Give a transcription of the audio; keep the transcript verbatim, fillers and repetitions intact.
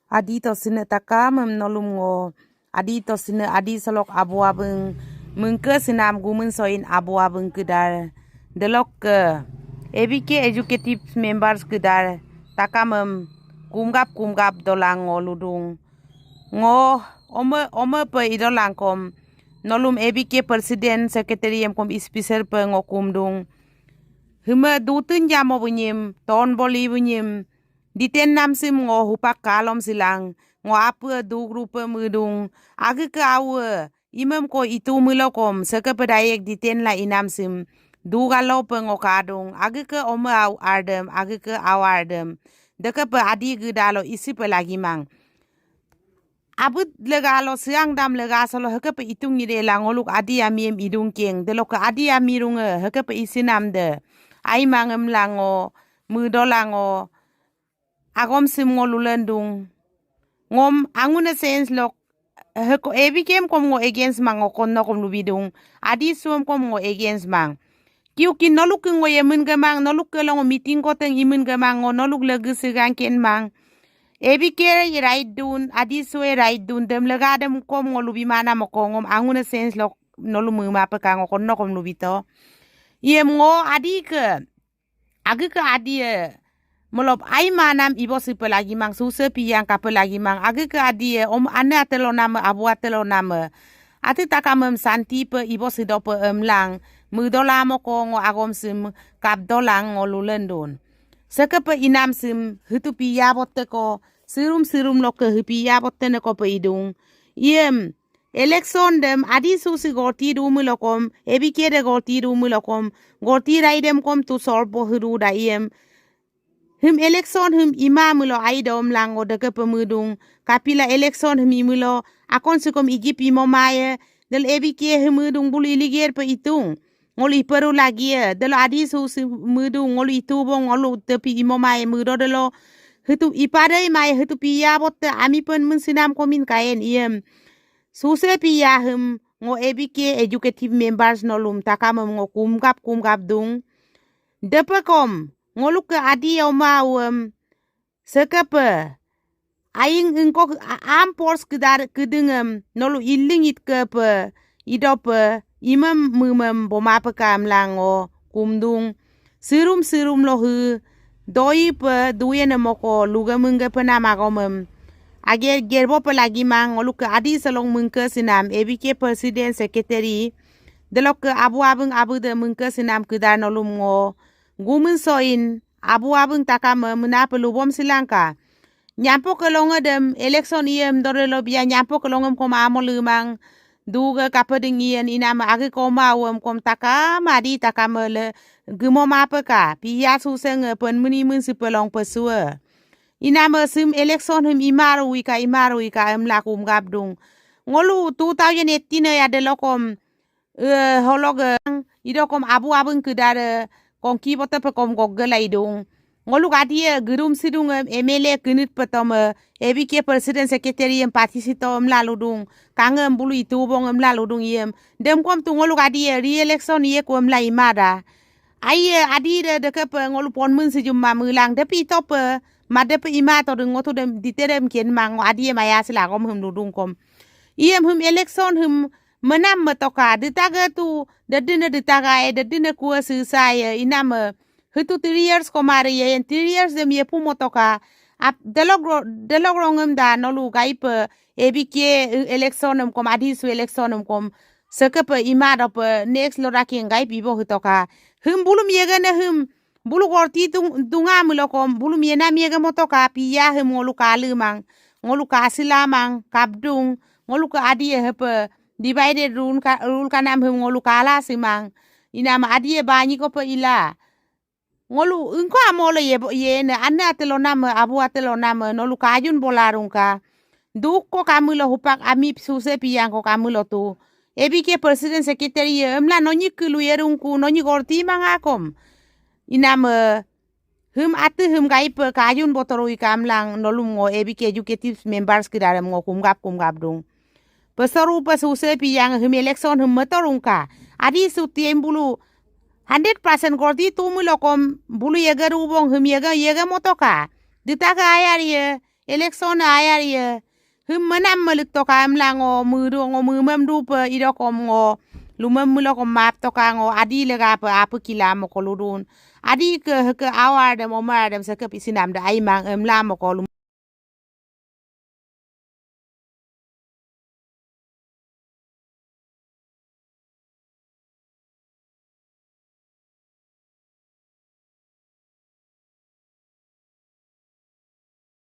Adi tosine takamem nolum ngo. Adi tosine Adi solok abu abeng. Mengke sinam gumen soin abu abeng kedar. Delokke A B K executive members kedar. Takamem kumgap kumgap dolang ngo ludung. Ngo ome ome pe idolangkom. Nolum A B K president secretary emkom special pe ngo kumdung. Hime dutin jamo bunyim, ton boli bunyim. Diten namsim ngo hupak kalom silang, ngo ape dugrupe medung, agike awe, imem ko itu milokom, sekepe dayek diten la inamsim, dugalope ngo kadung, agike ome au ardem, agike au ardem, dekepe Adi gedalo isipe lagimang. Abut legalo siang dam lega solo hekepe itung ngide la ngoluk Adi amiem idung keng, deloke Adi amirunge, hekepe isinam de, aimangem lango, medolango, agom sim ngo lulendung. Ngom angune sense lok, heko A B K emkom ngo against mang ngo konno kom lubidung. Adi suem kom ngo against mang. Kiuki noluke ngo yemen gemang, noluke longo meeting koteng imen gemang ngo noluk lege segang ken mang. A B K ye right dun, Adi sue right dun, dem lega dem kom ngo lubi mana moko ngom angune sense lok nolu mema peka ngo konno kom lubito. Iem ngo Adi ke, agike Adi e, melop ai manam ibo sipe lagimang, suse piyang kape lagimang, agike Adi e, om ane atelo name, abu atelo name. Ati takamem santi pe ibo sidope emlang, medola moko ngo agom sim, kapdolang ngo lulendun. Sekepe inam sim, hitu piya botte ko, sirum sirum loke hipiya botte neko pe idung. Iem, election dem Adi susi gorti du milokom, A B K de gorti du milokom, gorti raidem kom tu solpo hiru da iem. Him election him ima milo aidom lango dekepe medung, kapila election him imilo, akon sikom Egypt imo maye, del A B K him medung bulu iliger pe itung. Ngolu iperu lagi e, delo Adi susi medu, ngolu itu bo, ngolu tepi imo mai medo delo. Hitu ipade mai, hitu piya botte ami pen men sinam komin kaen iem. Suse piya hem, ngo A B K executive members nolum takamem ngo kumgap, kumgap dung. Depe kom, ngoluke Adi oma uem, sekepe, aing engkok a-, am pors kedar kedengem, nolu iling itkepe, idope, imem memem bomapeka emlango, kumdung, sirum sirum lohe, doipe, duye nemoko, luge mengge pena magomem. Age gerbope lagimang, ngoluke Adi selong mengke sinam, A B K president secretary, delokke abu abeng abu de mengke sinam kedar nolum ngo, gumen soin, abu abeng takame menape lubom silangka. Nyampo kelonge dem election iem dore lo bia nyampo kelongem kom amo lemang. Duge kapeding ien iname agi koma uem kom takame Adi takame le gemo mapeka. Piya susenge pen meni men sipelong pesue. Iname sim election hem imaru ika imaru ika emla kumgap dung. Ngolu two thousand eighteen ya delokom e, hologe, idokom abu abeng kedare, kongki bote pekom gogge laidung. Ngoluk Adi e, gerum sidung em, M L A kenit petome, A B K president secretary em partisito emla ludung, kangem bulu itu bong emla ludung iem. Demkom tu ngoluk Adi e, re-election iye ku emla imada. Ai e, Adi de dekepe ngolu ponmen sijum ma melang, depe itope, ma depe ima to deng ngotu dem, dite dem kien mang, ngo Adi e maya sila kom hem ludung kom. Iem hem election hem, menam metoka, ditaga tu, dedine ditaga e, dedine kue sisa e, iname, hitu three years komare ye, yen three years dem ye pumotoka, ap, delok ro-, delok rongem da, nolu gaipe, A B K, e, election em kom, Adi su election em kom, sekepe ima dope, next lo raking gaipe ibo hitoka. Him bulum yegene him, bulu gorti dung, dunga milokom, bulum yenam yege motoka, piya him ngolu kalemang, ngolu kasilamang, kapdung, ngoluke Adi e hepe, divided rule ka, rule kanam hem ngolu kala simang. Iname Adi e banyi kope ila. Ngolu engko amolo ye, yene, ane atelo name, abu atelo name, nolu kajun bolarungka. Duk ko kamilo hupak ami suse piyang ko kamilo tu. A B K president secretary ye, emla nonyi kelu yerungku, nonyi gorti mangakom. Iname, Him ati him gaipe kajun botoru ikamlang nolum ngo A B K executive members kidarem ngo kumgap kumgap dung. Pesoru pe suse piyang him election him metorungka. Adi su tiem bulu hundred percent gordi tu milokom bulu yege rubong him yege, yege motoka. Ditaka ayar ye Election e ayar ye. Him menam melík toka emla ngo míídu ngo míímem dupe idokom ngo. Lumem mílokom map toka ngo Adi legape apu kila moko ludun. Adi ke heke awar dem omar dem seke pisinam de aimang emla moko lum